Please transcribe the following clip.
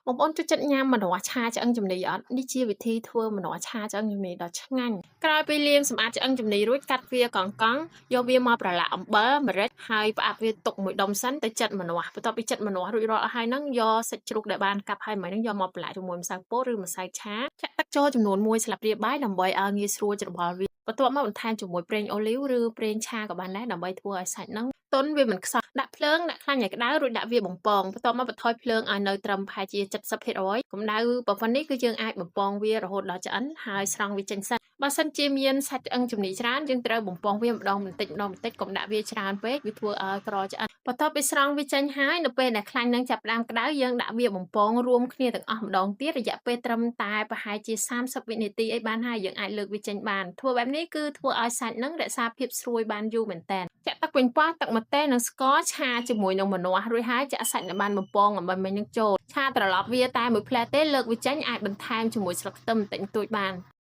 បងប្អូនចូលចិត្តញ៉ាំម្នាស់ឆាឆ្អឹងជំនីអត់នេះជាវិធីធ្វើម្នាស់ឆាឆ្អឹងជំនីដ៏ឆ្ងាញ់ក្រោយពីលាងសម្អាតឆ្អឹងជំនីរួចកាត់វាកង់កង់យកវាមកប្រឡាក់អំបិលម្រេចហើយផ្អាប់វាទុកមួយដុំសិនទៅចិតម្នាស់បន្ទាប់ពីចិតម្នាស់រួចរាល់អស់ហើយហ្នឹងយកសាច់ជ្រូកដែលបានកាប់ហើយមិញហ្នឹងយកមកប្រឡាក់ជាមួយម្សៅពោតឬម្សៅឆាចាក់ទឹកចូលចំនួន1ស្លាបព្រាបាយដើម្បីឲ្យងាយស្រួលច្របល់វាបន្ទាប់មកបន្ថែមជាមួយប្រេងអូលីវឬប្រេងឆាក៏បានដែរដើម្បីធ្វើឲ្យសាច់ហ្នឹងទន់វាមិនខ្សត់ដាក់ភ្លើងដាក់ខ្លាញ់ឲ្យក្តៅរួចដាក់វាបំពងបន្ទាប់មកបន្ថយភ្លើងឲ្យនៅត្រឹមប្រហែលជា70%កម្ដៅប៉ុណ្ណេះគឺយើងអាចបំពងវារហូតដល់ឆ្អិនហើយស្រង់វាចេញសិនបើសិនជាមានសាច់ឆ្អឹងជំនីច្រើនយើងត្រូវបំពងវាម្ដងបន្តិចម្ដងបន្តិចកុំដាក់វាច្រើនពេកវាធ្វើឲ្យក្រឆ្អិនបន្ទាប់ពីស្រង់វាចេញហើយនៅពេលដែលខ្លាញ់នឹងចាប់ផ្ដើមក្តៅយើងដាក់វាបំពងរួមគ្នាទាំងអស់ម្ដងទៀតរយៈពេលត្រឹមតែប្រហែលជា30វិនាទីអីបានហើយយើងអាចលើកវាចេញបានធ្វើបែបនេះគឺធ្វើឲ្យសាច់នឹងរក្សាភាពស្រួយបានយូរមែនតើចាក់ទឹកប៉េងប៉ោះទឹកម្ទេសនិងស្ករឆាជាមួយនឹងម្នាស់រួចហើយចាក់សាច់ដែលបានបំពងអំបញ្ញមិញនឹងចូលឆាត្រឡប់វាតែមួយភ្លែតទេលើកវាចេញអាចបន្ថែមជាមួយស្លឹកខ្ទឹមបន្តិចបន្តួចបាន។